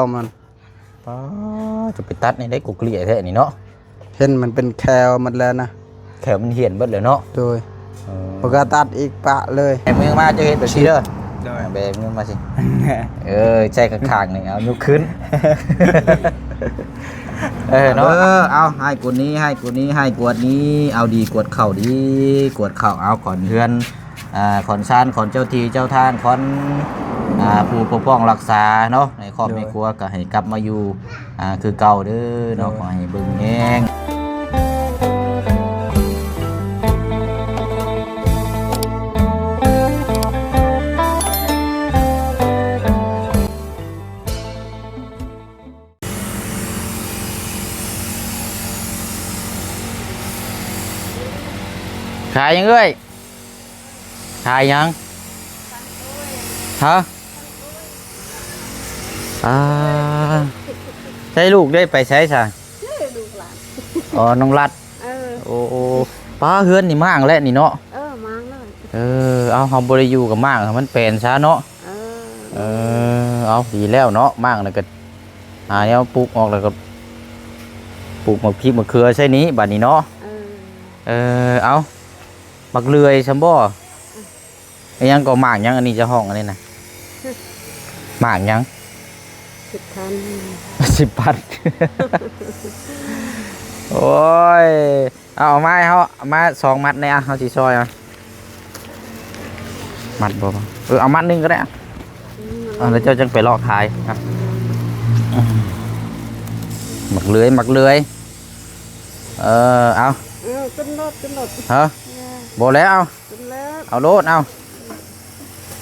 ອມມັນ ປ້າ ຈະໄປຕັດໃນໃດ ກົກເລ່ຍແທ້ນີ້ເນາະ. ເຫັນມັນເປັນແຂ້ວໝົດແລ້ວນະ ແຂ້ວມັນຫ້ຽນເບິດແລ້ວເນາະ. ໂດຍ ເອີ ບໍ່ກ້າຕັດອີກ ປະເລີຍ. ແບມືມາ ເຈົ້າເຮັດແບບຊີ້ເດີ. ໂດຍ ແບມືມາຊີ້. ເອີ ໃສ່ຂ້າງໆນີ້ ເອົາຍົກຂຶ້ນ. ເອີເນາະ ເອີ ເອົາ ໃຫ້ກວ່ານີ້ ໃຫ້ກວ່ານີ້ ໃຫ້ກວດນີ້ ເອົາດີກວດເຂົ້າ ດີກວດເຂົ້າ. ເອົາ ຂອນເຮືອນ ອ່າ ຂອນຊານ ຂອນເຈົ້າທີ່ເຈົ້າທາງ ຂອນ ອ່າ ຜູ້ປົກປ້ອງຮັກສາເນາະ ໃນຄອບ ໂດຍ ໃນຄົວ ກໍໃຫ້ກັບມາຢູ່ ອ່າ ຄືເກົ່າເດີເນາະ. ໂດຍ ຂໍໃຫ້ເບິ່ງແຍງ ຂາຍຫຍັງເອື້ອຍ? ຂາຍຫຍັງ? ຮະ? ອ່າ ໃຊ້ລູກໄດ້ໄປໃສຊະ? ເອີ ລູກຫຼານ. ອໍ ນ້ອງລັດ. ເອີ ໂອ້ ໂອ້ ປ້າ ເຮືອນນີ້ມ້າງແລ້ວນີ້ເນາະ. ເອີ ມ້າງແລ້ວ. ເອີ ເອົາ ເຮົາບໍ່ໄດ້ຢູ່ກໍມ້າງໃຫ້ມັນແປນຊະເນາະ. ເອີ ເອີ ເອົາ ດີແລ້ວເນາະ ມ້າງແລ້ວກໍຫາແນວປູກອອກ ແລ້ວກໍປູກໝາກພິກໝາກເຂືອໃສ່ນີ້ບາດນີ້ເນາະ. ເອີ ເອີ ເອົາ ໝາກເລື່ອຍຊຳບໍ່? ອືມ ອີຫຍັງກໍ ໝາກຫຍັງ ອັນນີ້ເຈົ້າຮ້ອງອັນນີ້ນະ? ໝາກຫຍັງ? ສິບພັນ. ສິບພັນ. ໂອ້ຍ ເອົາ ເອົາມາໃຫ້ເຮົາ ເອົາມາສອງມັດແດ່ ເຮົາຊິຊອຍເອົາ. ມັດບໍ່? ເອີ ເອົາມັດໜຶ່ງກໍໄດ້. ອືມ ເອົາ ແລ້ວເຈົ້າຈັ່ງໄປເລາະຂາຍ. ອືມ ໝາກເລື່ອຍ ໝາກເລື່ອຍ. ເອີ ເອົາ ເອີ ຂຶ້ນລົດ ຂຶ້ນລົດ. ຮະ? ບໍ່ແລ້ວ ເອົາ ເອົາໂລດ ເອົາ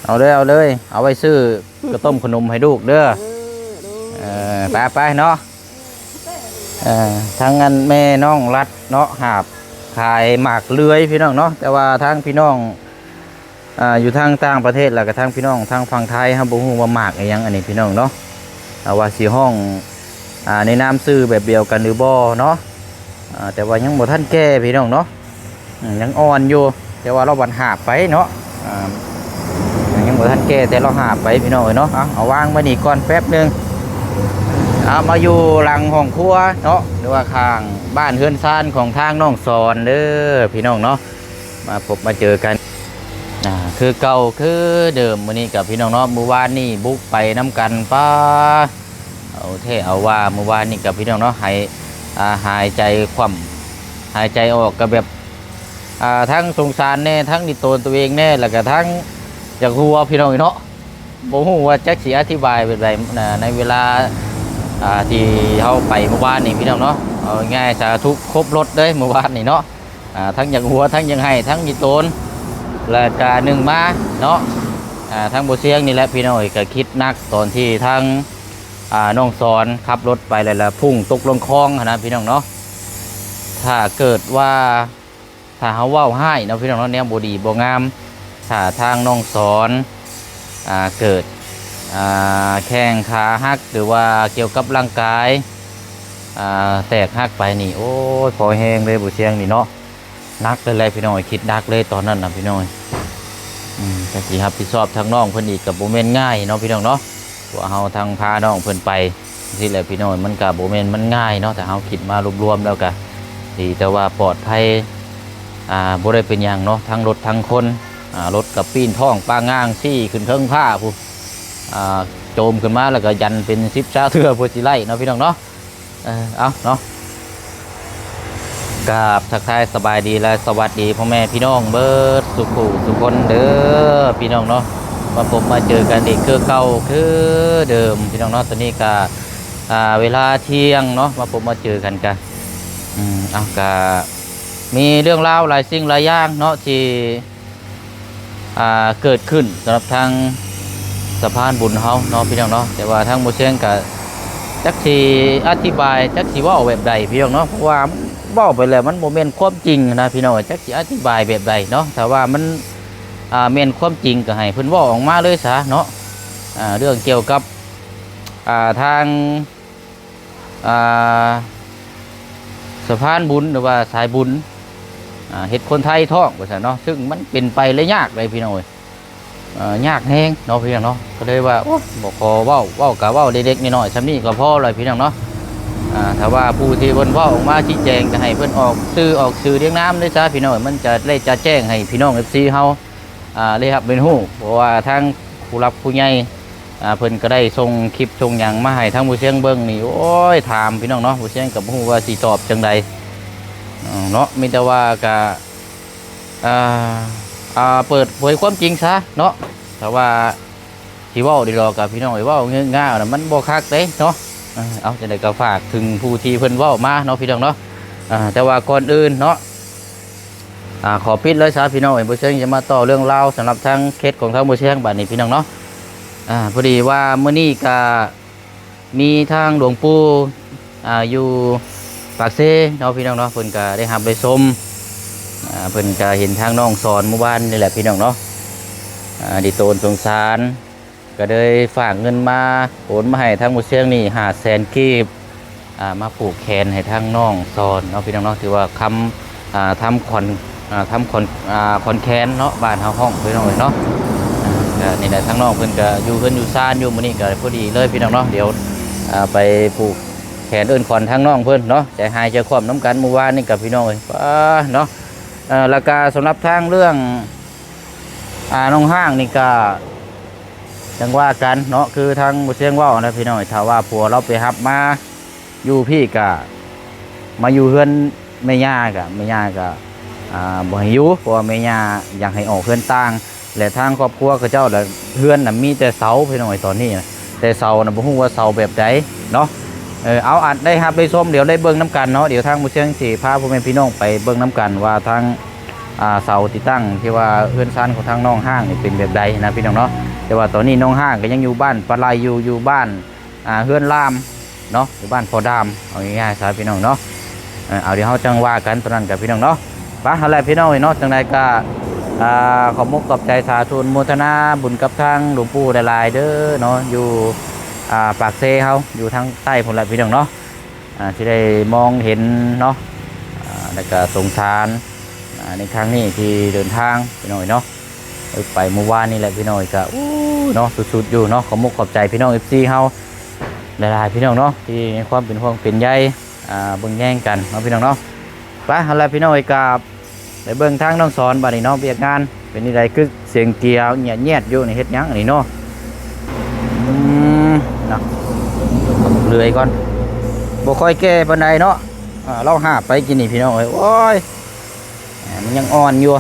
ເອົາເລີຍ ເອົາເລີຍ ເອົາໄວ້ຊື້ກະຕົ້ມຂະໜົມໃຫ້ລູກເດີ. ເອີ ໂດຍ ເອີ ໄປ ໄປເນາະ. ເອີ ທາງອັນແມ່ນ້ອງລັດເນາະ ຫາບຂາຍໝາກເລື່ອຍ ພີ່ນ້ອງເນາະ. ແຕ່ວ່າທາງພີ່ນ້ອງ ອ່າ ຢູ່ທາງຕ່າງປະເທດ ແລ້ວກໍທາງພີ່ນ້ອງທາງຝັ່ງໄທ ເຮົາບໍ່ຮູ້ວ່າໝາກອີ່ຫຍັງອັນນີ້ ພີ່ນ້ອງເນາະ. ອ່າ ວ່າຊິຮ້ອງ ອ່າ ໃນນາມຊື່ແບບດຽວກັນຫຼືບໍ່ເນາະ. ອ່າ ແຕ່ວ່າຍັງບໍ່ທັນແກ່ ພີ່ນ້ອງເນາະ. ອືມ ຍັງອ່ອນຢູ່ ແຕ່ວ່າລາວບັດຫາບໄປເນາະ. ອ່າ ຍັງບໍ່ທັນແກ່ ແຕ່ລາວຫາບໄປ ພີ່ນ້ອງເອີຍເນາະ. ເອົາ ເອົາວາງໄວ້ນີ້ກ່ອນແປັບໜຶ່ງ. ເອົາ ມາຢູ່ຫຼັງຫ້ອງຄົວເນາະ ຫຼືວ່າຂ້າງບ້ານເຮືອນຊານຂອງທາງນ້ອງສອນເດີ ພີ່ນ້ອງເນາະ. ມາພົບມາເຈີກັນ ອ່າ ຄືເກົ່າຄືເດີມ. ມື້ນີ້ກັບພີ່ນ້ອງເນາະ ມື້ວານນີ້ບຸກໄປນຳກັນ ປ້າ ເອົາແທ້ເອົາວ່າ. ມື້ວານນີ້ກັບພີ່ນ້ອງເນາະ ໃຫ້ ອ່າ ຫາຍໃຈຄວ່ຳ ຫາຍໃຈອອກກໍແບບ ອ່າ ທັງສົງສານແດ່ ທັງດິດໂຕນຕົວເອງແດ່ ແລ້ວກໍທັງຢາກຫົວ ພີ່ນ້ອງເນາະ. ບໍ່ຮູ້ວ່າຈັກຊິອະທິບາຍແບບໃດ ໃນເວລາ ອ່າ ທີ່ເຮົາໄປມື້ວານນີ້ ພີ່ນ້ອງເນາະ. ເອົາງ່າຍໆ ສາທຸຄົບລົດເລີຍມື້ວານນີ້ເນາະ. ອ່າ ທັງຢາກຫົວ ທັງຢາກໄຫ້ ທັງອີ່ຕົນ ແລ້ວກະໜຶ່ງມາເນາະ. ອ່າ ທາງບໍ່ຊຽງນີ້ແຫຼະ ພີ່ນ້ອງເອີຍ ກະຄິດໜັກຕອນທີ່ທາງ ອ່າ ນ້ອງສອນຂັບລົດໄປ ແລ້ວລະພຸ່ງຕົກລົງຄອງຫັ້ນນະ ພີ່ນ້ອງເນາະ. ຖ້າເກີດວ່າ ຖ້າເຮົາເວົ້າຮ້າຍເນາະ ພີ່ນ້ອງເນາະ ແນວບໍ່ດີບໍ່ງາມ ຖ້າທາງນ້ອງສອນ ອ່າ ເກີດ ອ່າ ແຂ້ງຂາຫັກ ຫຼືວ່າກ່ຽວກັບຮ່າງກາຍ ອ່າ ແຕກຫັກໄປນີ້ ໂອ້ຍ ພໍແຮງເລີຍ ບໍ່ຊຽງນີ້ເນາະ. ໜັກເລີຍແຫຼະ ພີ່ນ້ອງເອີຍ ຄິດໜັກເລີຍຕອນນັ້ນນະ ພີ່ນ້ອງເອີຍ. ອືມ ກະຊິຮັບຜິດຊອບທາງນ້ອງເພິ່ນອີກ ກະບໍ່ແມ່ນງ່າຍເນາະ ພີ່ນ້ອງເນາະ. ພວກເຮົາທັງພານ້ອງເພິ່ນໄປຈັ່ງຊີ້ແຫຼະ ພີ່ນ້ອງເອີຍ ມັນກະບໍ່ແມ່ນມັນງ່າຍເນາະ. ຖ້າເຮົາຄິດມາລວມໆແລ້ວກະ ດີແຕ່ວ່າປອດໄພ ອ່າ ບໍ່ໄດ້ເປັນຫຍັງເນາະ ທັງລົດທັງຄົນ. ອ່າ ລົດກະປີ້ນທ້ອງປາງງາງ ຊີ້ຂຶ້ນເທິງຟ້າພຸ້ນ. ອ່າ ໂຈມຂຶ້ນມາແລ້ວກະຢັນເປັນສິບຊາວເທື່ອເພື່ອຊິໄລ່ເນາະ ພີ່ນ້ອງເນາະ. ເອີ ເອົາເນາະ ກາບທັກທາຍສະບາຍດີ ແລະ ສະຫວັດດີພໍ່ແມ່ພີ່ນ້ອງເບິດສູ່ຜູ້ສູ່ຄົນເດີ ພີ່ນ້ອງເນາະ. ມາພົບມາເຈີກັນອີກຄືເກົ່າຄືເດີມ ພີ່ນ້ອງເນາະ. ຕອນນີ້ກະ ອ່າ ເວລາທ່ຽງເນາະ ມາພົບມາເຈີກັນກະ ອືມ ເອົາ ກະມີເລື່ອງລາວຫຼາຍສິ່ງຫຼາຍຢ່າງເນາະ ທີ່ ອ່າ ເກີດຂຶ້ນສຳລັບທາງສະພານບຸນເຮົາເນາະ ພີ່ນ້ອງເນາະ. ແຕ່ວ່າທາງບໍ່ຊຽງກະຈັກຊິອະທິບາຍ ຈັກຊິເວົ້າແບບໃດ ພີ່ນ້ອງເນາະ ເພາະວ່າມັນເວົ້າໄປແລ້ວມັນບໍ່ແມ່ນຄວາມຈິງນະ ພີ່ນ້ອງເອີຍ. ຈັກຊິອະທິບາຍແບບໃດເນາະ ຖ້າວ່າມັນ ອ່າ ແມ່ນຄວາມຈິງກໍໃຫ້ເພິ່ນເວົ້າອອກມາເລີຍຊະເນາະ. ອ່າ ເລື່ອງກ່ຽວກັບ ອ່າ ທາງ ອ່າ ສະພານບຸນ ຫຼືວ່າສາຍບຸນ ອ່າ ເຮັດຄົນໄທທ້ອງວ່າຊັ້ນເນາະ ຊຶ່ງມັນເປັນໄປໄດ້ຍາກເລີຍ ພີ່ນ້ອງເອີຍ. ເອີ ຍາກແຮງເນາະ ພີ່ນ້ອງເນາະ ກໍເລີຍວ່າ ໂອ້ ບໍ່ຂໍເວົ້າ ເວົ້າກໍເວົ້າເລັກໆນ້ອຍໆ ສ່ຳນີ້ກໍພໍແລ້ວ ພີ່ນ້ອງເນາະ. ອາ ຖ້າວ່າຜູ້ທີ່ເພິ່ນເວົ້າອອກມາຊີ້ແຈງ ກໍໃຫ້ເພິ່ນອອກຊື່ອອກຊື່ລຽງນາມເດ້ຊະ ພີ່ນ້ອງ ມັນຈະໄດ້ຈະແຈ້ງໃຫ້ພີ່ນ້ອງເອັຟຊີເຮົາ ອ່າ ໄດ້ຮັບໄດ້ຮູ້ ເພາະວ່າທາງຜູ້ຫຼັກຜູ້ໃຫຍ່ ອ່າ ເພິ່ນກໍໄດ້ສົ່ງຄລິບສົ່ງຫຍັງມາໃຫ້ທາງບໍ່ຊຽງເບິ່ງນີ້ ໂອ້ຍ ຖາມ ພີ່ນ້ອງເນາະ ບໍ່ຊຽງກໍບໍ່ຮູ້ວ່າຊິຕອບຈັ່ງໃດເນາະ. ມີແຕ່ວ່າກະ ອ່າ ອ່າ ເປີດເຜີຍຄວາມຈິງຊະເນາະ ຖ້າວ່າຊິເວົ້າດີຫຼອກກັບພີ່ນ້ອງ ເວົ້າງຶກງາວນະ ມັນບໍ່ຄັກເດ້ເນາະ. ເອີ ເອົາ ຈັ່ງໃດກໍຝາກເຖິງຜູ້ທີ່ເພິ່ນເວົ້າມາເນາະ ພີ່ນ້ອງເນາະ. ອ່າ ແຕ່ວ່າກ່ອນອື່ນເນາະ ອ່າ ຂໍປິດເລີຍຊະ ພີ່ນ້ອງເອີຍ ບໍ່ຊຽງຈະມາຕໍ່ເລື່ອງລາວສຳລັບທາງເຂດຂອງທາງບໍ່ຊຽງບາດນີ້ ພີ່ນ້ອງເນາະ. ອ່າ ພໍດີວ່າມື້ນີ້ກະມີທາງຫຼວງປູ່ ອ່າ ຢູ່ປາກເຊເນາະ ພີ່ນ້ອງເນາະ ເພິ່ນກະໄດ້ຮັບໄດ້ຊົມ ອ່າ ເພິ່ນກະເຫັນທາງນ້ອງສອນມື້ວານນີ້ແຫຼະ ພີ່ນ້ອງເນາະ. ອ່າ ດີໂຕນສົງສານ ກໍເລີຍຝາກເງິນມາ ໂອນມາໃຫ້ທາງໝູ່ຊຽງນີ້ຫ້າແສນກີບ ອ່າ ມາຜູກແຂນໃຫ້ທາງນ້ອງສອນເນາະ ພີ່ນ້ອງເນາະ. ຖືວ່າຄຳ ອ່າ ທຳຂວັນ ອ່າ ທຳຂວັນ ອ່າ ຂວັນແຂນເນາະ ບ້ານເຮົາຮ້ອງ ພີ່ນ້ອງເອີຍເນາະ. ອ່າ ກໍນີ້ແຫຼະ ທາງນ້ອງເພິ່ນກໍຢູ່ເຮືອນຢູ່ຊານຢູ່ ມື້ນີ້ກໍພໍດີເລີຍ ພີ່ນ້ອງເນາະ. ດຽວ ອ່າ ໄປຜູກແຂນເອີ້ນຂວັນທາງນ້ອງເພິ່ນເນາະ ໃຈຫາຍໃຈຄວ່ຳນຳກັນ. ມື້ວານນີ້ກໍ ພີ່ນ້ອງເອີຍ ປ້າເນາະ. ເອີ ແລ້ວກໍສຳລັບທາງເລື່ອງ ອ່າ ນ້ອງຮ້າງນີ້ກະຈັ່ງວ່າກັນເນາະ ຄືທາງໝູ່ຊຽງເວົ້ານະ ພີ່ນ້ອງເອີຍ ຖ້າວ່າຜົວລາວໄປຮັບມາຢູ່ພີ້ກະມາຢູ່ເຮືອນແມ່ຍ່າ ກະແມ່ຍ່າກະ ອ່າ ບໍ່ໃຫ້ຢູ່ ເພາະວ່າແມ່ຍ່າຢາກໃຫ້ອອກເຮືອນຕ່າງ ແລະ ທາງຄອບຄົວເຂົາເຈົ້າລະ ເຮືອນນະມີແຕ່ເສົາ ພີ່ນ້ອງເອີຍ ຕອນນີ້ນະ ແຕ່ເສົານະ ບໍ່ຮູ້ວ່າເສົາແບບໃດເນາະ. ເອີ ເອົາ ອັນໄດ້ຮັບໄດ້ຊົມ ດຽວໄດ້ເບິ່ງນຳກັນເນາະ. ດຽວທາງໝູ່ຊຽງຊິພາພໍ່ແມ່ພີ່ນ້ອງໄປເບິ່ງນຳກັນວ່າທາງ ອ່າ ເສົາຕິດຕັ້ງທີ່ວ່າເຮືອນຊານຂອງທາງນ້ອງຮ້າງນີ້ເປັນແບບໃດນະ ພີ່ນ້ອງເນາະ. ແຕ່ວ່າຕອນນີ້ນ້ອງຮ້າງກໍຍັງຢູ່ບ້ານປາໄລຢູ່ ຢູ່ບ້ານ ອ່າ ເຮືອນລາມເນາະ ຢູ່ບ້ານພໍ່ດາມ ເອົາງ່າຍໆຊະ ພີ່ນ້ອງເນາະ. ເອີ ເອົາ ດຽວເຮົາຈັ່ງວ່າກັນຕອນນັ້ນກັນ ພີ່ນ້ອງເນາະ. ໄປ ຫັ້ນແຫຼະ ພີ່ນ້ອງເອີຍເນາະ ຈັ່ງໃດກໍ ອ່າ ຂອບມຸກຂອບໃຈ ສາທຸອະນຸໂມທະນາບຸນກັບທາງຫຼວງປູ່ຫຼາຍໆເດີເນາະ ຢູ່ ອ່າ ປາກເຊເຮົາ ຢູ່ທາງໃຕ້ພຸ້ນແຫຼະ ພີ່ນ້ອງເນາະ. ອ່າ ທີ່ໄດ້ມອງເຫັນເນາະ ອ່າ ແລ້ວກໍສົງສານ ອ່າ ໃນຄັ້ງນີ້ທີ່ເດີນທາງ ພີ່ນ້ອງເອີຍເນາະ. ເອີ ໄປມື້ວານນີ້ແຫຼະ ພີ່ນ້ອງເອີຍ ກໍ ໂອ້ ເນາະ ສຸດໆຢູ່ເນາະ. ຂອບມຸກຂອບໃຈພີ່ນ້ອງເອັຟຊີເຮົາຫຼາຍໆ ພີ່ນ້ອງເນາະ ທີ່ໃຫ້ຄວາມເປັນຫ່ວງເປັນໃຍ ອ່າ ເບິ່ງແຍງກັນເນາະ ພີ່ນ້ອງເນາະ. ໄປ ຫັ້ນແຫຼະ ພີ່ນ້ອງເອີຍ ກໍໄປເບິ່ງທາງນ້ອງສອນບາດນີ້ເນາະ ວຽກງານເປັນຈັ່ງໃດ ຄືສຽງເກຍແຍດໆຢູ່ນີ້ ເຮັດຫຍັງອັນນີ້ເນາະ. ອືມ ເນາະ ເລື່ອຍກ່ອນ ບໍ່ຄ່ອຍແກ່ປານໃດເນາະ. ອ່າ ລາວຫາບໄປກິນນີ້ ພີ່ນ້ອງເອີຍ ໂອ້ຍ ອ່າ ມັນຍັງອ່ອນຢູ່.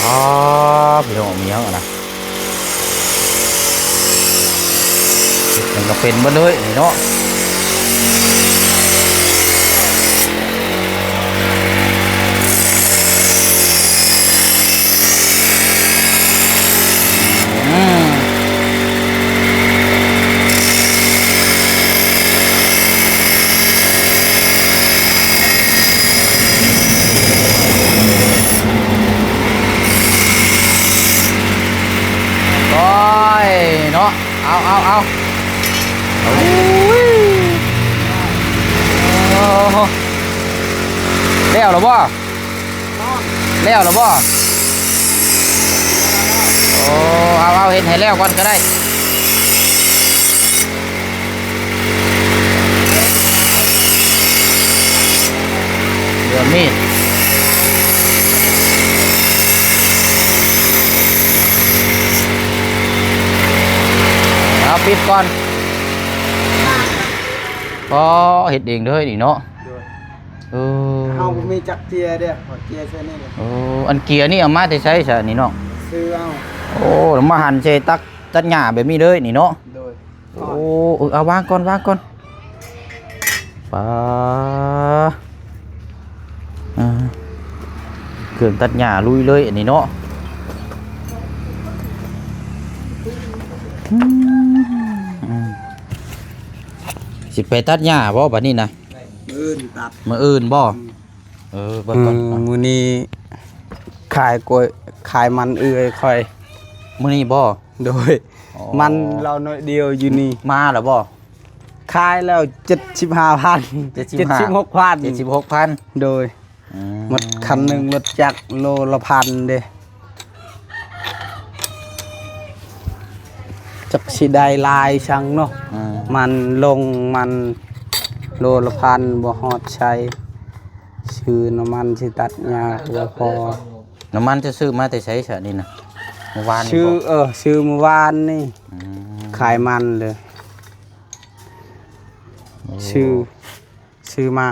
ອໍ ພີ່ນ້ອງ ມີຫຍັງຫັ້ນນະ ມັນກໍເປັນເບິດເລີຍນີ້ເນາະ. ອືມ ໂອ້ຍ ເນາະ ເອົາ ເອົາ ເອົາ ໂອ້ຍ ໂອ້ໂຫ ແລ້ວແລ້ວບໍ່? ແລ້ວແລ້ວບໍ່? ໂອ້ ເອົາ ເອົາ ເຮັດໃຫ້ແລ້ວກ່ອນກໍໄດ້ ເດືອນນີ້ ເອົາ ປິດກ່ອນ ອໍ ເຮັດເອງເດີນີ້ເນາະ. ໂດຍ ເອີ ເຮົາບໍ່ມີຈັກເກຍເດ້ ເກຍໃສ່ນີ້ເດ້. ໂອ້ ອັນເກຍນີ້ເອົາມາແຕ່ໃສຊະນີ້ເນາະ? ຊື້ເອົາ. ໂອ້ ມາຫັນໃສ່ຕັກຕັດຫຍ້າແບບນີ້ເລີຍນີ້ເນາະ. ໂດຍ ໂອ້ ເອີ ເອົາວາງກ່ອນ ວາງກ່ອນ ປາ ເອີ ເຄື່ອງຕັດຫຍ້າລຸຍເລີຍອັນນີ້ເນາະ. ອືມ ອືມ ຊິໄປຕັດຫຍ້າບໍ່ບັດນີ້ນະ? ມື້ອື່ນຕັດ ມື້ອື່ນບໍ່? ອືມ ເອີ ເບິ່ງກ່ອນ ອືມ ມື້ນີ້ຂາຍກ້ວຍ ຂາຍມັນເອື້ອຍຂ້ອຍ ມື້ນີ້ບໍ່? ໂດຍ ອໍ ມັນລາວໜ້ອຍດຽວຢູ່ນີ້ ມາແລ້ວບໍ່? ຂາຍແລ້ວເຈັດສິບຫ້າພັນ ເຈັດສິບຫ້າ ເຈັດສິບຫົກພັນ ເຈັດສິບຫົກພັນ ໂດຍ ອືມ ໝົດຄັນໜຶ່ງ ລົດຈັກໂລລະພັນເດ້ ຈັກຊິໄດ້ຫຼາຍສັງເນາະ ອືມ ມັນລົງ ມັນໂລລະພັນ ບໍ່ຮອດໃສ ຊື້ນ້ຳມັນຊິຕັດຫຍ້າກໍບໍ່ພໍ. ນ້ຳມັນຈະຊື້ມາແຕ່ໃສຊະນີ້ນະ? ມື້ວານນີ້ ຊື້ ບໍ່? ເອີ ຊື້ມື້ວານນີ້ ອືມ ຂາຍມັນເລີຍ ໂອ້ ຊື້ ຊື້ມາ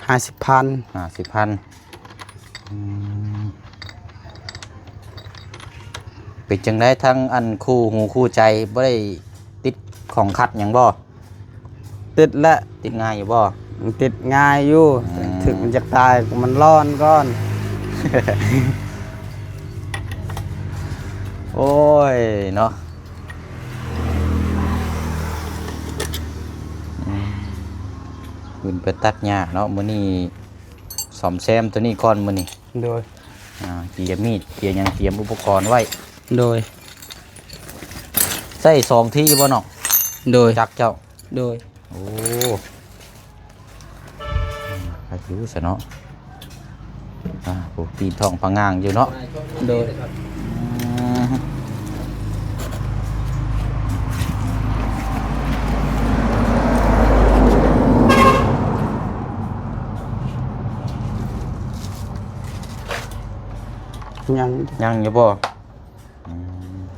ຫ້າສິບພັນ ຫ້າສິບພັນ ອືມ ເປັນຈັ່ງໃດທາງອັນຄູ່ຫູຄູ່ໃຈ ບໍ່ໄດ້ຕິດຂ້ອງຂັດຫຍັງບໍ່? ຕິດແຫຼະ ຕິດງ່າຍຢູ່ບໍ່? ຕິດງ່າຍຢູ່ ອືມ ເຖິງມັນຈະຕາຍກໍມັນຮ້ອນກ່ອນ ໂອ້ຍເນາະ ອືມ ຂຶ້ນໄປຕັດຫຍ້າເນາະ ມື້ນີ້ສ້ອມແຊມໂຕນີ້ກ່ອນ ມື້ນີ້ ໂດຍ ອ່າ ເກຍມີດ ເກຍຫຍັງ ຕຽມອຸປະກອນໄວ້ ໂດຍ ໃຊ້ສອງທີບໍ່ນ້ອງ? ໂດຍ ຈັກເຈົ້າ ໂດຍ ໂອ້ ອືມ ຄັກຢູ່ຊະເນາະ ອ່າ ໂອ້ ຕີນທ້ອງພະງາງຢູ່ເນາະ ໂດຍ ອືມ ຍັງ ຍັງຢູ່ບໍ່? ອື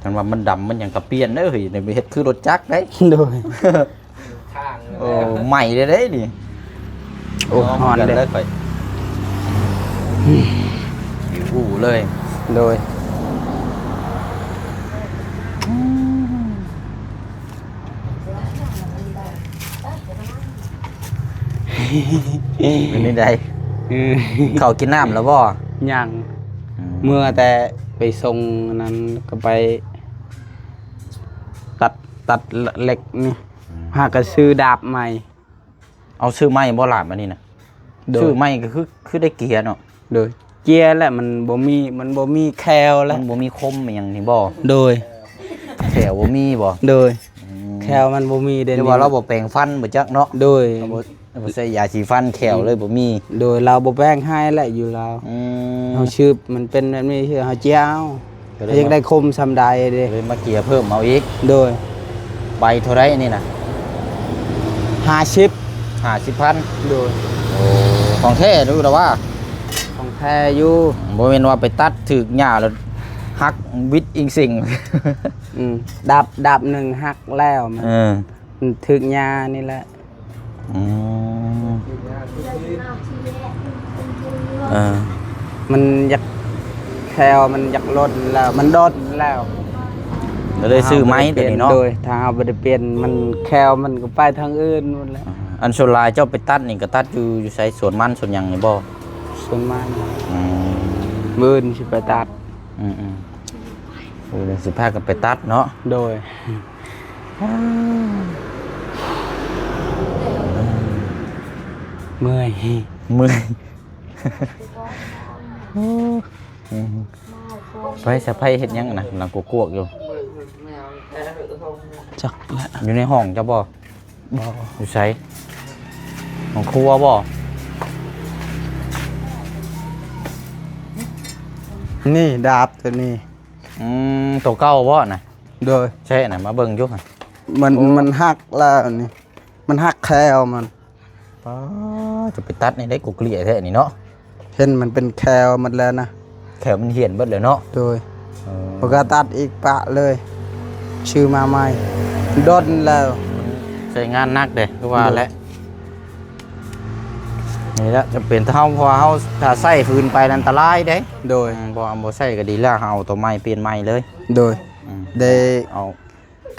ມ ຄັນວ່າມັນດຳມັນຫຍັງກະປ່ຽນເດີເຮີ້ຍ ໄດ້ໄປເຮັດຄືລົດຈັກໄດ໋ ໂດຍ ໂອ້ ໄໝ້ເດ້ນີ້ ໂອ້ ຮ້ອນເດ້ ຂ້ອຍຫິວອູ່ເລີຍ ໂດຍ ອືມ ເປັນຈັ່ງໃດ? ເອີ ເຂົ້າກິນນ້ຳແລ້ວບໍ່? ຍັງ ອືມ ເມື່ອແຕ່ໄປສົ່ງອັນນັ້ນ ກໍໄປຕັດ ຕັດເຫຼັກນີ້ ອືມ ຫາກໍຊື້ດາບໃໝ່. ເອົາ ຊື້ໃໝ່ບໍ່ຫຼານບາດນີ້ນະ? ໂດຍ ຊື້ໃໝ່ກໍຄື ຄືໄດ້ເກຍເນາະ? ໂດຍ ເກຍແຫຼະ ມັນບໍ່ມີ ມັນບໍ່ມີແຄວແລ້ວ ມັນບໍ່ມີຄົມອີ່ຫຍັງນີ້ບໍ່? ໂດຍ ແຄວບໍ່ມີບໍ່? ໂດຍ ອືມ ແຄວມັນບໍ່ມີເດ ຫຼືວ່າລາວບໍ່ແປງຟັນບໍ່ຈັກເນາະ? ໂດຍ ລາວບໍ່ ລາວບໍ່ໃຊ້ຢາສີຟັນ ແຄວເລີຍບໍ່ມີ ໂດຍ ລາວບໍ່ແປງໃຫ້ແຫຼະຢູ່ລາວ ອືມ ເຮົາຊືບມັນເປັນແບບນີ້ ເຮົາຈຽວ ກໍເລີຍ ຢາກໄດ້ຄົມສ່ຳໃດເດ້ ເລີຍມາເກຍເພີ່ມເອົາອີກ ໂດຍ ໃບເທົ່າໃດອັນນີ້ນະ? ຫ້າສິບ ຫ້າສິບພັນ ໂດຍ ໂອ້ ຂອງແທ້ຢູ່ລະວ່າ ຂອງແທ້ຢູ່ ບໍ່ແມ່ນວ່າໄປຕັດຖືກຫຍ້າແລ້ວຫັກວິດອີງເສັງ ອືມ ດາບ ດາບໜຶ່ງຫັກແລ້ວ ມັນ ເອີ ມັນຖືກຫຍ້ານີ້ແຫຼະ ອືມ ເອີ ມັນຢາກ ແຄວມັນຢາກຫຼົ່ນແລ້ວ ມັນດົນແລ້ວ ກໍເລີຍຊື້ໃໝ່ໂຕນີ້ເນາະ ໂດຍ ຖ້າເຮົາບໍ່ໄດ້ປ່ຽນ ມັນ ແຄວມັນກໍໄປທາງອື່ນໝົດແລ້ວ ອັນສ່ວນຫຼາຍເຈົ້າໄປຕັດນີ້ ກໍຕັດຢູ່ ຢູ່ໃສ ສວນມັນສວນຫຍັງນີ້ບໍ່? ສວນມັນ ອືມ ມື້ອື່ນຊິໄປຕັດ ອືມໆ ເອີ ຊິພາກັນໄປຕັດເນາະ ໂດຍ ເມື່ອຍ ເມື່ອຍ ໂອ້ ອືມ ໄປສະໄພເຮັດຫຍັງນະ ກຳລັງກວກໆຢູ່ ຈັກແຫຼະ ຢູ່ໃນຫ້ອງເຈົ້າບໍ່? ບໍ່ ຢູ່ໃສ? ຫ້ອງຄົວບໍ່? ນີ້ດາບໂຕນີ້ ອືມ ໂຕເກົ່າບໍ່ນະ? ໂດຍ ໃຊ່ນະ ມາເບິ່ງຢູ່ ມັນ ໂອ້ ມັນຫັກແລ້ວນີ້ ມັນຫັກແຄວມັນ ປ້າ ຈະໄປຕັດໃນໃດ ກົກເລ່ຍແທ້ນີ້ເນາະ ເຫັນມັນເປັນແຄວໝົດແລ້ວນະ ແຄວມັນຫ້ຽນເບິດແລ້ວເນາະ ໂດຍ ເອີ ບໍ່ກ້າຕັດອີກ ປະເລີຍ ຊື້ມາໃໝ່ ດົນແລ້ວ ໃຊ້ງານໜັກເດ້ ຄືວ່າ ໂດຍ ແຫຼະ ນີ້ລະຈຳເປັນ ຖ້າເຮົາ ເພາະວ່າເຮົາ ຖ້າໃຊ້ຟືນໄປອັນຕະລາຍເດ້ ໂດຍ ອືມ ບໍ່ ບໍ່ໃຊ້ກໍດີແລ້ວ ເຮົາເອົາໂຕໃໝ່ ປ່ຽນໃໝ່ເລີຍ ໂດຍ ອືມ ໄດ້ ເອົາ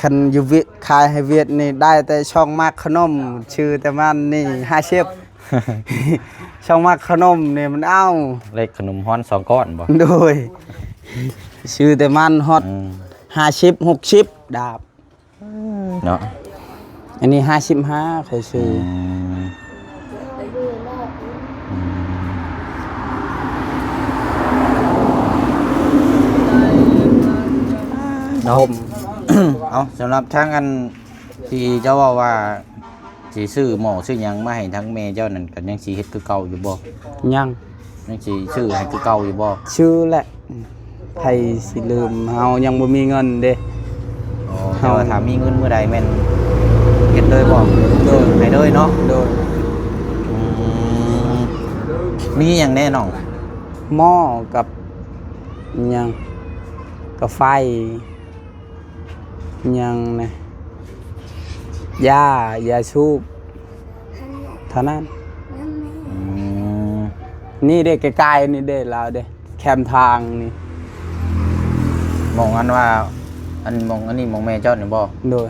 ຄັນຢູ່ວຽດ ຂາຍໃຫ້ຫວຽດນີ້ໄດ້ແຕ່ຊ່ອງໝາກຂະໜົມ ຊື້ແຕ່ມັນນີ້ຫ້າສິບ ຊ່ອງໝາກຂະໜົມນີ້ມັນເອົາ ເລກຂະໜົມຮ້ອນສອງກ້ອນບໍ່? ໂດຍ ຊື້ແຕ່ມັນຮອດ ອືມ ຫ້າສິບ ຫົກສິບ ດາບ ເນາະ ອັນນີ້ຫ້າສິບຫ້າ ຂ້ອຍຊື້ ອືມ ອືມ ເນາະ ເອົາ ສຳລັບທາງອັນ ທີ່ເຈົ້າເວົ້າວ່າຊິຊື້ໝໍ້ຊື້ຫຍັງມາໃຫ້ທາງແມ່ເຈົ້ານັ້ນ ກໍຍັງຊິເຮັດຄືເກົ່າຢູ່ບໍ່? ຍັງ ຍັງຊິຊື້ໃຫ້ຄືເກົ່າຢູ່ບໍ່? ຊື້ແຫຼະ ໃຜຊິລືມ ເຮົາຍັງບໍ່ມີເງິນເດ້. ອໍ ແຕ່ວ່າຖ້າມີເງິນມື້ໃດແມ່ນເຮັດເລີຍບໍ່? ໂດຍ ໃຫ້ເລີຍເນາະ? ໂດຍ. ອືມ ມີຫຍັງແດ່ນ້ອງ? ໝໍ້ກັບຫຍັງ ກາໄຟ ຫຍັງນະ ຢາ ຢາສູບ ເທົ່ານັ້ນ. ອືມ ນີ້ເດ້ ໃກ້ໆ ນີ້ເດ້ ລາວເດ້ ແຄມທາງນີ້. ໝ່ອງອັນວ່າ ອັນໝ່ອງອັນນີ້ ໝ່ອງແມ່ເຈົ້ານີ້ບໍ່? ໂດຍ.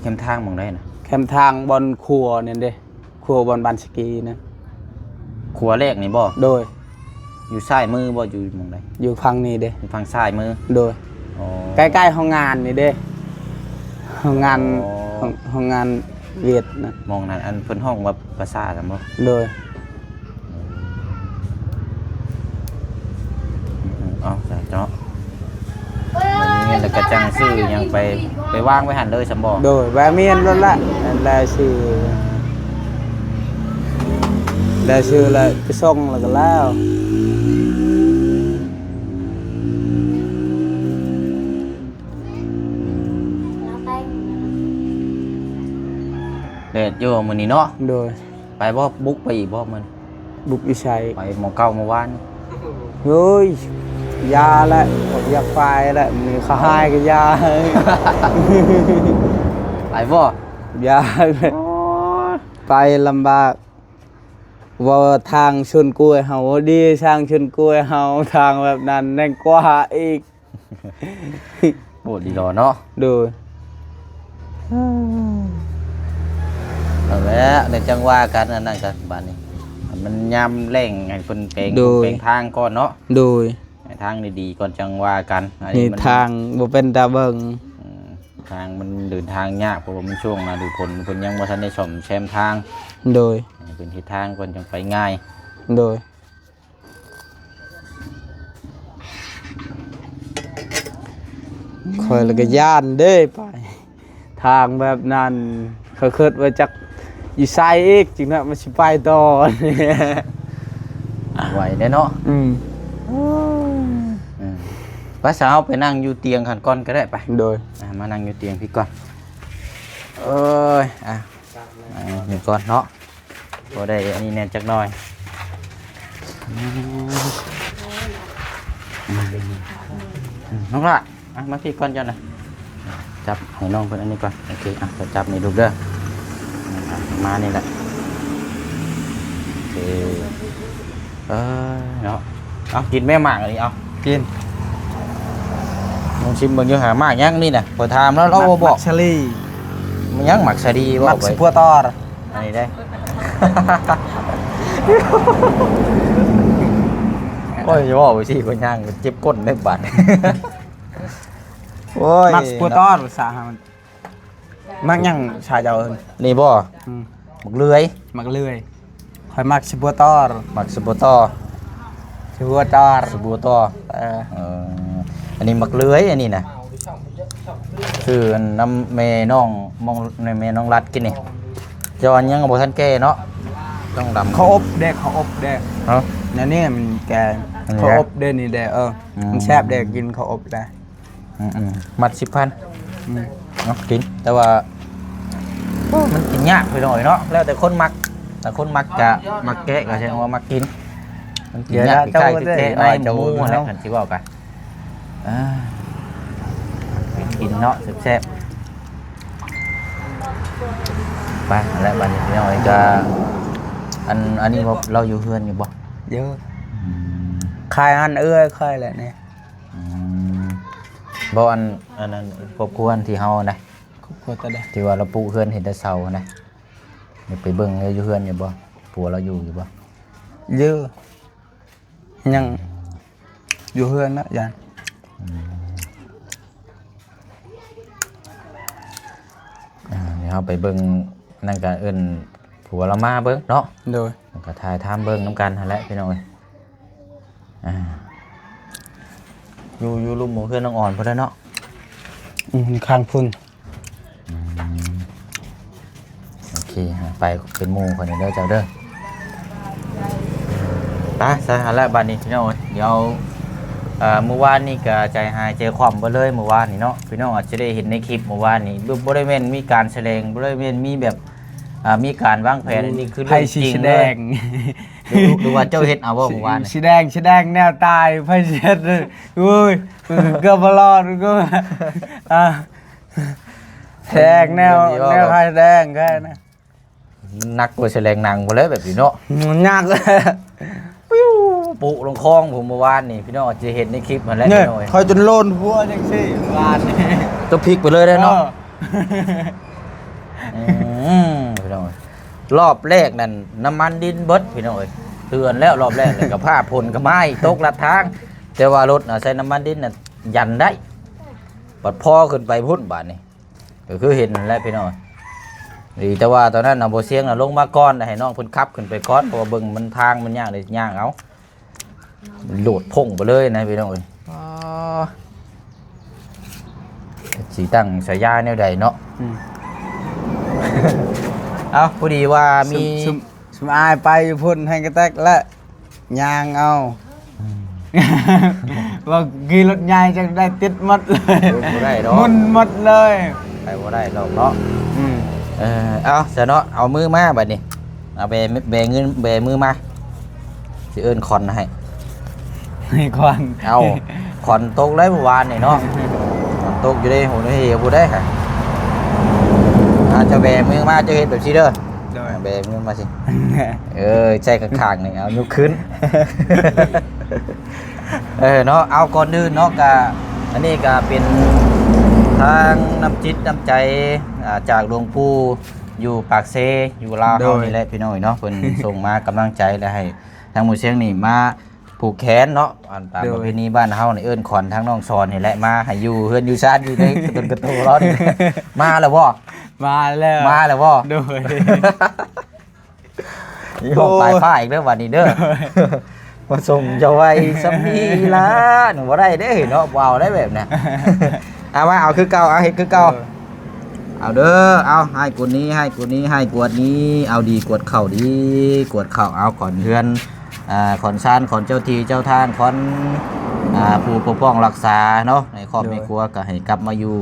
ແຄມທາງໝ່ອງໃດນະ? ແຄມທາງບ່ອນຄົວນີ້ເດ້. ຄົວບ່ອນບ້ານສະກີນະ. ຄົວແລກນີ້ບໍ່? ໂດຍ. ຢູ່ຊ້າຍມືບໍ່? ຢູ່ໝ່ອງໃດ? ຢູ່ຝັ່ງນີ້ເດ້. ຢູ່ຝັ່ງຊ້າຍມື? ໂດຍ. ອໍ ໃກ້ໆໂຮງງານນີ້ເດ້ ໂຮງງານ. ອໍ ໂຮງ ໂຮງງານຫວຽດນະ. ໝ່ອງນັ້ນ ອັນເພິ່ນຮ້ອງວ່າປາສາດຫັ້ນບໍ່? ໂດຍ. ອືມ ເອົາຊະເນາະ. ແລ້ວກໍຈັ່ງຊື້ຫຍັງໄປ ໄປວາງໄວ້ຫັ້ນເລີຍຊັ້ນບໍ່? ໂດຍ ແວ່ມີອັນນັ້ນລະ ແລ້ວຊື້ ແລ້ວຊື້ແລ້ວໄປສົ່ງແລ້ວກໍແລ້ວ. ແດດຢູ່ມື້ນີ້ເນາະ? ໂດຍ. ໄປບໍ່? ບຸກໄປອີກບໍ່ມື້ນີ້? ບຸກຢູ່ໃສ? ໄປໝ່ອງເກົ່າມື້ວານ. ເຮີ້ຍ ຢ່າແຫຼະ ຂ້ອຍບໍ່ຢາກໄປແຫຼະ ມື້ນີ້ເຂົາຮ້າຍກໍຢ່າ. ໄປບໍ່? ຢ່າແຫຼະ ໂອ້ຍ ໄປລຳບາກ. ເວົ້າທາງສວນກ້ວຍເຮົາ ໂອ້ ດີທາງສວນກ້ວຍເຮົາ ທາງແບບນັ້ນແໜ່ງກວ່າອີກ. ໂຫດດີດອເນາະ. ໂດຍ. ເອົາແຫຼະ ດຽວຈັ່ງວ່າກັນ ອັນນັ້ນກັນບາດນີ້ ມັນຍາມແລ້ງໃຫ້ເພິ່ນແປງ ໂດຍ ແປງທາງກ່ອນເນາະ. ໂດຍ. ໃຫ້ທາງດີໆກ່ອນຈັ່ງວ່າກັນ. ອັນນີ້ ນີ້ມັນທາງບໍ່ເປັນຕາເບິ່ງ. ອືມ ທາງມັນເດີນທາງຍາກ ເພາະວ່າມັນຊ່ວງລະດູຝົນ ເພິ່ນຍັງບໍ່ທັນໄດ້ສ້ອມແຊມທາງ. ໂດຍ. ໃຫ້ເພິ່ນເຮັດທາງກ່ອນຈັ່ງໄປງ່າຍ. ໂດຍ. ຂ້ອຍລະກະຢ້ານເດ້ໄປ ທາງແບບນັ້ນ ຂ້ອຍຄິດວ່າຈັກຢູ່ໃສອີກ ຈັ່ງນັ້ນມັນຊິໄປຕໍ່. ໄຫວເດ້ເນາະ. ອືມ ອືມ ໄປຊະ ເຮົາໄປນັ່ງຢູ່ຕຽງຫັ້ນກ່ອນກໍໄດ້ ໄປ. ໂດຍ. ອ່າ ມານັ່ງຢູ່ຕຽງພີ້ກ່ອນ. ເອີຍ ອ່າ ອ່າ ນີ້ກ່ອນເນາະ. ບໍ່ໄດ້ອັນນີ້ແດ່ຈັກໜ້ອຍ. ອືມ ອືມ ນ້ອງຫຼ້າ ອ່ະ ມາພີ້ກ່ອນເຈົ້ານະ ຈັບໃຫ້ນ້ອງເພິ່ນອັນນີ້ກ່ອນ. ໂອເຄ ອ່ະ ໄປຈັບນີ້ລູກເດີ. ອ່ະ ມານີ້ແຫຼະ. ໂອເຄ ເອີ ເນາະ. ເອົາ ກິນແມ່ໝາກອັນນີ້ ເອົາ ກິນ. ລອງຊິມເບິ່ງຢູ່ຫາ ໝາກຫຍັງນີ້ນະ? ຂ້ອຍຖາມແລ້ວ ລາວບໍ່ບອກ. ໝາກສາລີ. ມັນຫຍັງ? ໝາກສາລີບໍ່? ໝາກສະບົວຕອນ. ອັນນີ້ເດ້. ໂອ້ຍ ຢ່າເວົ້າໄປຊິ ຂ້ອຍຍ່າງເຈັບກົ້ນໄດ້ບາດ. ໂອ້ຍ ໝາກສະບົວຕອນ ພາສາເຮົາ. ໝາກຫຍັງຊາເຈົ້າເອີ້ນ? ນີ້ບໍ່? ອືມ ໝາກເລື່ອຍ. ໝາກເລື່ອຍ. ຂ້ອຍມັກສະບົວຕອນ. ມັກສະບົວຕອນ. ສະບົວຕອນ. ສະບົວຕອນ. ເອີ ເອີ ອັນນີ້ໝາກເລື່ອຍ ອັນນີ້ນະ. ຊື້ອັນນຳແມ່ນ້ອງ ມອງ ແມ່ນ້ອງລັດກິນນີ້. ຈອນຍັງບໍ່ທັນແກ່ເນາະ ຕ້ອງດຳ. ເຂົ້າອົບເດ້ ເຂົ້າອົບເດ້. ຮະ? ອັນນີ້ມັນແກ່. ອັນນີ້ນະ ເຂົ້າອົບເດ້ນີ້ເດ້. ເອີ ອືມ ມັນແຊບເດ້ ກິນເຂົ້າອົບໄດ້. ອືມໆ ມັດສິບພັນ. ອືມ ເນາະ ກິນ ແຕ່ວ່າ ໂອ້ ມັນກິນຍາກໄປໜ້ອຍເນາະ ແລ້ວແຕ່ຄົນມັກ. ຖ້າຄົນມັກກະມັກແກະ ກໍແສດງວ່າມັກກິນ. ມັນກິນຍາກ ເຈົ້າ ຄ້າຍໆຄືແກະໃນໝູຫັ້ນແຫຼະ ຄັນຊິເວົ້າກະ. ອ່າ ກິນເນາະ ແຊບໆ. ໄປ ແລ້ວບັດນີ້ພີ່ນ້ອງເອີຍ ກະ ອັນ ອັນນີ້ບໍ່ ລາວຢູ່ເຮືອນຢູ່ບໍ່? ຢູ່. ອືມ ຂາຍຫັ້ນເອື້ອຍຂ້ອຍແຫຼະນີ້. ອືມ ບໍ່ ອັນ ອັນນັ້ນ ຄອບຄົວທີ່ເຮົານະ ຄອບຄົວຕົວໃດ? ທີ່ວ່າລາວປຸເຮືອນເຫັນແຕ່ເສົານະ ໄດ້ໄປເບິ່ງລາວຢູ່ເຮືອນຢູ່ບໍ່? ຜົວລາວຢູ່ຢູ່ບໍ່? ຢູ່ ຍັງຢູ່ເຮືອນນະ ຢ້ານ. ອືມ ອ່າ ດຽວເຮົາໄປເບິ່ງ ນັ້ນກະເອີ້ນຜົວລາວມາເບິ່ງເນາະ. ໂດຍ. ແລ້ວກໍຖ່າຍທຳເບິ່ງນຳກັນຫັ້ນແຫຼະພີ່ນ້ອງເອີຍ. ອ່າ ຢູ່ ຢູ່ລຸ່ມເຮືອນນ້ອງອອນພຸ້ນແຫຼະເນາະ. ອືມ ຂ້າງພຸ້ນ. ອືມ ໂອເຄ ໄປເປັນໝູ່ຂ້ອຍນີ້ເດີເຈົ້າເດີ. ໄປຊະ ຫັ້ນແຫຼະ ບາດນີ້ພີ່ນ້ອງເອີຍ ດຽວ ເອີ ມື້ວານນີ້ກະໃຈຫາຍໃຈຄວ່ຳເບິດເລີຍມື້ວານນີ້ເນາະ. ພີ່ນ້ອງອາດຈະໄດ້ເຫັນໃນຄລິບມື້ວານນີ້ ບໍ່ ບໍ່ໄດ້ແມ່ນມີການສະແດງ ບໍ່ໄດ້ແມ່ນມີແບບ ອ່າ ມີການວາງແຜນ ອັນນີ້ຄືເລື່ອງຈິງເລີຍ. ຫຼື ຫຼືວ່າເຈົ້າເຮັດເອົາບໍ່ມື້ວານນີ້? ຊິແດງ ຊິແດງແນວຕາຍ ໃຜຊິເຮັດ? ໂອ້ຍ ເກືອບບໍ່ລອດ ກໍ ອ່າ ແດງແນວ ແນວໃຜແດງແທ້ນະ. ມັນໜັກກວ່າສະແດງໜັງພຸ້ນແຫຼະແບບນີ້ເນາະ. ມັນໜັກ ປິວ ປຸລົງຄອງພຸ້ນມື້ວານນີ້ ພີ່ນ້ອງອາດຈະເຫັນໃນຄລິບຫັ້ນແຫຼະ. ນີ້ ພີ່ນ້ອງເອີຍ ຂ້ອຍຈົນໂລນຫົວຈັ່ງຊີ້ມື້ວານນີ້ ຕົວພິກໄປເລີຍເດ້ເນາະ. ເອີ ອືມ ພີ່ນ້ອງເອີຍ ລອບແລກນັ້ນນ້ຳມັນດິນເບິດ ພີ່ນ້ອງເອີຍ. ເຕືອນແລ້ວລອບແລກນີ້ ກະຟ້າຝົນກະມາອີກ ຕົກລັດທາງ ແຕ່ວ່າລົດນະໃສ່ນ້ຳມັນດິນນະຢັນໄດ້. ບັດພໍຂຶ້ນໄປພຸ້ນບາດນີ້ ກໍຄືເຫັນນັ້ນແຫຼະພີ່ນ້ອງ. ດີແຕ່ວ່າຕອນນັ້ນນະ ບໍ່ສຽງນະລົງມາກ່ອນ ໃຫ້ນ້ອງເພິ່ນຂັບຂຶ້ນໄປກ່ອນ ເພາະວ່າເບິ່ງມັນທາງມັນຍາກເລີຍ ຍ່າງເອົາ ໂດດພົ່ງໄປເລີຍນະພີ່ນ້ອງເອີຍ. ອໍ ຊິຕັ້ງສາຍາແນວໃດເນາະ. ອືມ ເອົ້າ ພໍດີວ່າມີ ຊຸມ ຊຸມ ຊຸມອ້າຍໄປຢູ່ພຸ້ນແຮງກະແຕັກແລ້ວ ຍ່າງເອົາ. ອືມ ວ່າຂີ່ລົດໃຫຍ່ຈັ່ງໄດ້ຕິດໝົດເລີຍ ບໍ່ໄດ້ດອກ ໝຸ່ນໝົດເລີຍ ໄປບໍ່ໄດ້ດອກເນາະ. ອືມ ເອີ ເອົາຊະເນາະ ເອົາມືມາບາດນີ້ ເອົາແບ ແບເງິນ ແບມືມາ ຊິເອີ້ນຂອນໃຫ້. ໃຫ້ຂອນ ເອົາ ຂອນຕົກເລີຍມື້ວານນີ້ເນາະ ຂອນຕົກຢູ່ໃນຫົວໃນເຫວຜູ້ໃດຫະ. ອາ ເຈົ້າແບມືມາ ເຈົ້າເຮັດແບບຊີ້ເດີ ໂດຍ ແບມືມາຊິ. ເອີ ໃສ່ຂ້າງໆນີ້ ເອົາຍົກຂຶ້ນ. ເອີເນາະ ເອົາ ກ່ອນອື່ນເນາະ ກະ ອັນນີ້ກະເປັນທາງນ້ຳຈິດນ້ຳໃຈ ອ່າ ຈາກຫຼວງປູ່ຢູ່ປາກເຊ ຢູ່ລາວເຮົານີ້ແຫຼະ ໂດຍ ພີ່ນ້ອງເອີຍເນາະ. ເພິ່ນສົ່ງມາກຳລັງໃຈ ແລະ ໃຫ້ທາງໝູ່ຊຽງນີ້ມາຜູກແຂນເນາະ. ອັນຕາມ ໂດຍ ປະເພນີບ້ານເຮົານີ້ ເອີ້ນຂອນທາງນ້ອງສອນນີ້ແຫຼະ ມາໃຫ້ຢູ່ເຮືອນຢູ່ຊານ ຢູ່ໃນກະຕົນກະໂຕເຮົານີ້. ມາແລ້ວບໍ່? ມາແລ້ວ ມາແລ້ວບໍ່? ໂດຍ ມີຫ້ອງ ໂອ້ຍ ປາຍຟ້າອີກເດີບາດນີ້ເດີ. ໂດຍ ມາສົ່ງເຈົ້າໄວ້ຊ່ຳນີ້ລະ ບໍ່ໄດ້ເດ້ເນາະ ບໍ່ເອົາໄດ້ແບບນະ. ເອົາມາ ເອົາຄືເກົ່າ ເອົາເຮັດຄືເກົ່າ. ໂດຍ ເອົາເດີ ເອົາ ຮ້າຍກວ່ານີ້ ຮ້າຍກວ່ານີ້ ຮ້າຍກວ່ານີ້ ເອົາ ດີກວດເຂົ້າ ດີກວດເຂົ້າ. ເອົາ ຂອນເຮືອນ ອ່າ ຂອນຊານ ຂອນເຈົ້າທີ່ເຈົ້າທາງ ຂອນ ອ່າ ຜູ້ປົກປ້ອງຮັກສາເນາະ ໃນຄອບ ໂດຍ ໃນຄົວ ກໍໃຫ້ກັບມາຢູ່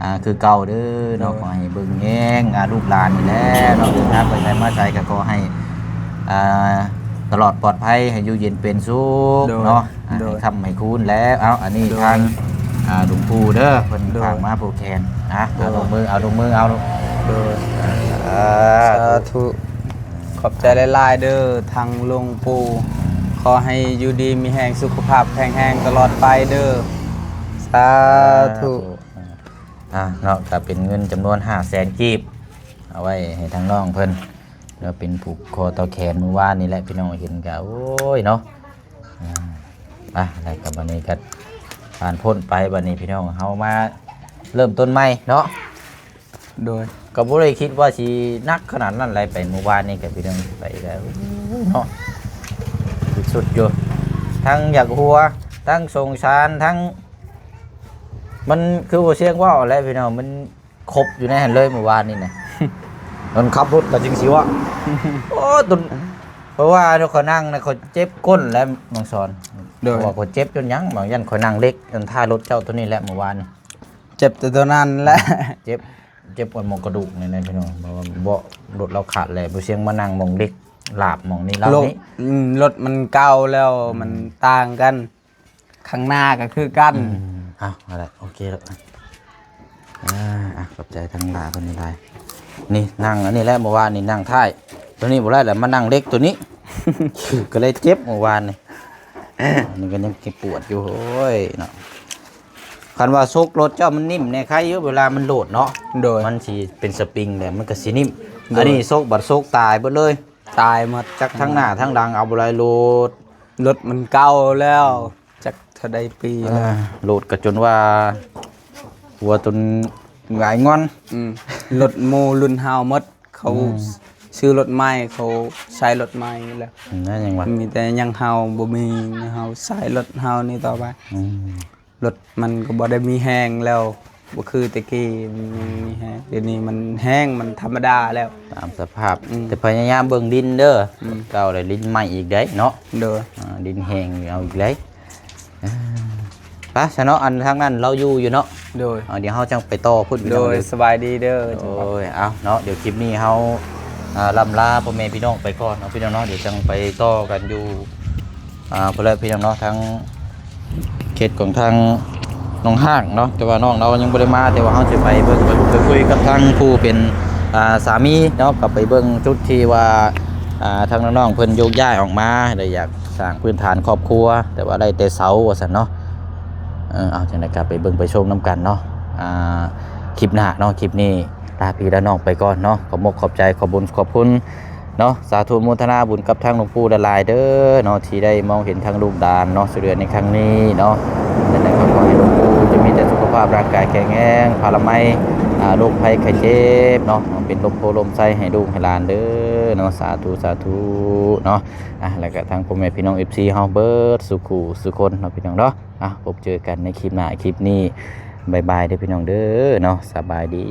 ອ່າ ຄືເກົ່າເດີເນາະ. ໂດຍ ຂໍໃຫ້ເບິ່ງແຍງ ອ່າ ລູກຫຼານນີ້ແຫຼະເນາະ ເດີນທາງໄປໃສມາໃສ ກໍຂໍໃຫ້ ອ່າ ຕະຫຼອດປອດໄພ ໃຫ້ຢູ່ເຢັນເປັນສຸກ ໂດຍ ເນາະ ອ່າ ໂດຍ ໃຫ້ຄ້ຳໃຫ້ຄູນແລ້ວ. ເອົາ ອັນນີ້ ໂດຍ ທາງ ອ່າ ຫຼວງປູ່ເດີ ເພິ່ນ ໂດຍ ຝາກມາຜູກແຂນນະ. ໂດຍ ເອົາ ລົງມື ເອົາ ລົງມື ເອົາ ໂດຍ ສາ ສາທຸ ຂໍບໃຈຫຼາຍໆເດີ ທາງຫຼວງປູ່ ຂໍໃຫ້ຢູ່ດີມີແຮງ ສຸຂະພາບແຂງແຮງຕະຫຼອດໄປເດີ ສາທຸ. ອ່າ ເນາະ ກໍເປັນເງິນຈຳນວນຫ້າແສນກີບ ເອົາໄວ້ໃຫ້ທາງນ້ອງເພິ່ນ ແລ້ວເປັນຜູກຄໍຕໍ່ແຂນມື້ວານນີ້ແຫຼະ ພີ່ນ້ອງເຫັນກໍ ໂອ້ຍເນາະ. ອ່າ ໄປ ແລ້ວກໍບັດນີ້ກໍຜ່ານພົ້ນໄປ ບັດນີ້ພີ່ນ້ອງ ເຮົາມາເລີ່ມຕົ້ນໃໝ່ເນາະ. ໂດຍ ກໍບໍ່ໄດ້ຄິດວ່າຊິໜັກຂະໜາດນັ້ນ ໄຫຼໄປມື້ວານນີ້ກໍພີ່ນ້ອງ ໄປກໍເນາະ ສຸດຢູ່ ທັງຢາກຫົວ ທັງສົງສານ ທັງ ມັນຄືບໍ່ຊຽງເວົ້າແຫຼະພີ່ນ້ອງ ມັນຄົບຢູ່ໃນຫັ້ນເລີຍມື້ວານນີ້ນະ. ມັນຂັບລົດກໍຈຶ່ງຊິເວົ້າ ໂອ້ ຕົນ ເພາະວ່າຂ້ອຍນັ່ງນະ ຂ້ອຍເຈັບກົ້ນແຫຼະ ນ້ອງສອນ. ໂດຍ ເພາະວ່າຂ້ອຍເຈັບຈົນຫຍັງ ບາງຢ່າງຂ້ອຍນັ່ງເຫຼັກ ອັນທ້າຍລົດເຈົ້າໂຕນີ້ແຫຼະມື້ວານນີ້ ເຈັບແຕ່ໂຕນັ້ນແຫຼະ. ເຈັບ ເຈັບອັນໝ່ອງກະດູກນີ້ນະພີ່ນ້ອງ ເພາະວ່າເບາະລົດລາວຂາດແຫຼະ ບໍ່ຊຽງມານັ່ງໝ່ອງເຫຼັກ ລາບໝ່ອງນີ້ລາວນີ້. ອືມ ລົດມັນເກົ່າແລ້ວ ອືມ ມັນຕ່າງກັນ ຂ້າງໜ້າກໍຄືກັນ. ອືມ ເອົາ ເອົາລະ ໂອເຄລະ ອ່າ ອ່ະ ຂອບໃຈທາງຫຼ້າເພິ່ນຫຼາຍ. ນີ້ນັ່ງອັນນີ້ແຫຼະ ເມື່ອວານນີ້ນັ່ງທ້າຍໂຕນີ້ບໍ່ໄດ້ລະ ມານັ່ງເຫຼັກໂຕນີ້ ກໍເລີຍເຈັບເມື່ອວານນີ້. ອັນນີ້ກໍຍັງປວດຢູ່ ໂອ້ຍເນາະ. ຄັນວ່າຊົກລົດເຈົ້າມັນນິ້ມແດ່ ໄຄຢູ່ ເວລາມັນໂຫຼດເນາະ. ໂດຍ ມັນຊິເປັນສະປຣິງແຫຼະ ມັນກໍຊິນິ້ມ. ໂດຍ ອັນນີ້ຊົກ ບັດຊົກຕາຍເບິດເລີຍ ຕາຍໝົດ ຈັກທາງໜ້າທາງຫຼັງເອົາບໍ່ໄດ້ໂຫຼດ. ລົດມັນເກົ່າແລ້ວ ອືມ ຈັກເທົ່າໃດປີແລ້ວ ອ່າ ໂຫຼດກໍຈົນວ່າຫົວຈົນຫງາຍງອນ. ອືມ ລົດໝູ່ລຸ້ນເຮົາໝົດ ເຂົາ ອືມ ຊື້ລົດໃໝ່ ເຂົາໃຊ້ລົດໃໝ່ແລ້ວ. ອືມ ນັ້ນຫຍັງວະ ມີແຕ່ຍັງເຮົາບໍ່ມີ ເຮົາໃຊ້ລົດເຮົານີ້ຕໍ່ໄປ. ອືມ ລົດມັນກໍບໍ່ໄດ້ມີແຮງແລ້ວ ບໍ່ຄືແຕ່ກີ້ ມັນມີແຮງ ດຽວນີ້ມັນແຫ້ງ ມັນທຳມະດາແລ້ວ ຕາມສະພາບ ອືມ ແຕ່ພະຍາຍາມເບິ່ງດິນເດີ ອືມ ເກົ່າແລ້ວດິນໃໝ່ອີກໄດ໋ເນາະ ໂດຍ ອ່າ ດິນແຫ້ງເອົາອີກໄດ໋ ອ່າ ໄປຊະເນາະ ອັນທາງນັ້ນລາວຢູ່ຢູ່ເນາະ ໂດຍ ອ່າ ດຽວເຮົາຈັ່ງໄປຕໍ່ພຸ້ນ ໂດຍ ພີ່ນ້ອງເດີ ສະບາຍດີເດີ ໂດຍ ເອົາເນາະ ດຽວຄລິບນີ້ເຮົາ ອ່າ ລ່ຳລາພໍ່ແມ່ພີ່ນ້ອງໄປກ່ອນເນາະ ພີ່ນ້ອງເນາະ ດຽວຈັ່ງໄປຕໍ່ກັນຢູ່ ອ່າ ພຸ້ນແຫຼະພີ່ນ້ອງເນາະ ທາງເຂດຂອງທາງໜອງຮາກເນາະ ແຕ່ວ່ານ້ອງລາວຍັງບໍ່ໄດ້ມາ ແຕ່ວ່າເຮົາຊິໄປເບິ່ງ ໄປ ໄປຄຸຍກັບທາງຜູ້ເປັນ ອ່າ ສາມີເນາະ ກໍໄປເບິ່ງຈຸດທີ່ວ່າ ອ່າ ທາງນ້ອງໆເພິ່ນໂຍກຍ້າຍອອກມາ ແລະ ຢາກສ້າງພື້ນຖານຄອບຄົວ ແຕ່ວ່າໄດ້ແຕ່ເສົາວ່າຊັ້ນເນາະ ເອີ ເອົາ ຈັ່ງໃດກໍໄປເບິ່ງໄປຊົມນຳກັນເນາະ ອ່າ ຄລິບໜ້າເນາະ ຄລິບນີ້ລາພີ່ລານ້ອງໄປກ່ອນເນາະ ຂອບອົກຂອບໃຈ ຂອບບຸນຂອບຄຸນ ເນາະ ສາທຸໂມທະນາບຸນກັບທາງຫຼວງປູ່ຫຼາຍໆເດີເນາະ ທີ່ໄດ້ມອງເຫັນທາງລູກຫຼານເນາະ ຊ່ວຍເຫຼືອໃນຄັ້ງນີ້ເນາະ ຈັ່ງໃດກໍຂໍໃຫ້ຫຼວງປູ່ຈະມີແຕ່ສຸຂະພາບຮ່າງກາຍແຂງແຮງ ພາລະໄມ ອ່າ ໂລກໄພໄຂ້ເຈັບເນາະ ເປັນລົມໂພລົມໄຊໃຫ້ລູກໃຫ້ຫຼານເດີເນາະ ສາທຸ ສາທຸເນາະ ອ່າ ແລ້ວກໍທາງພໍ່ແມ່ພີ່ນ້ອງ ເອັຟຊີ ເຮົາເບິດສູ່ຄູ່ສູ່ຄົນເນາະ ພີ່ນ້ອງເນາະ ອ່າ ພົບເຈີກັນໃນຄລິບໜ້າ ຄລິບນີ້ ບາຍບາຍເດີພີ່ນ້ອງເດີເນາະ ສະບາຍດີ.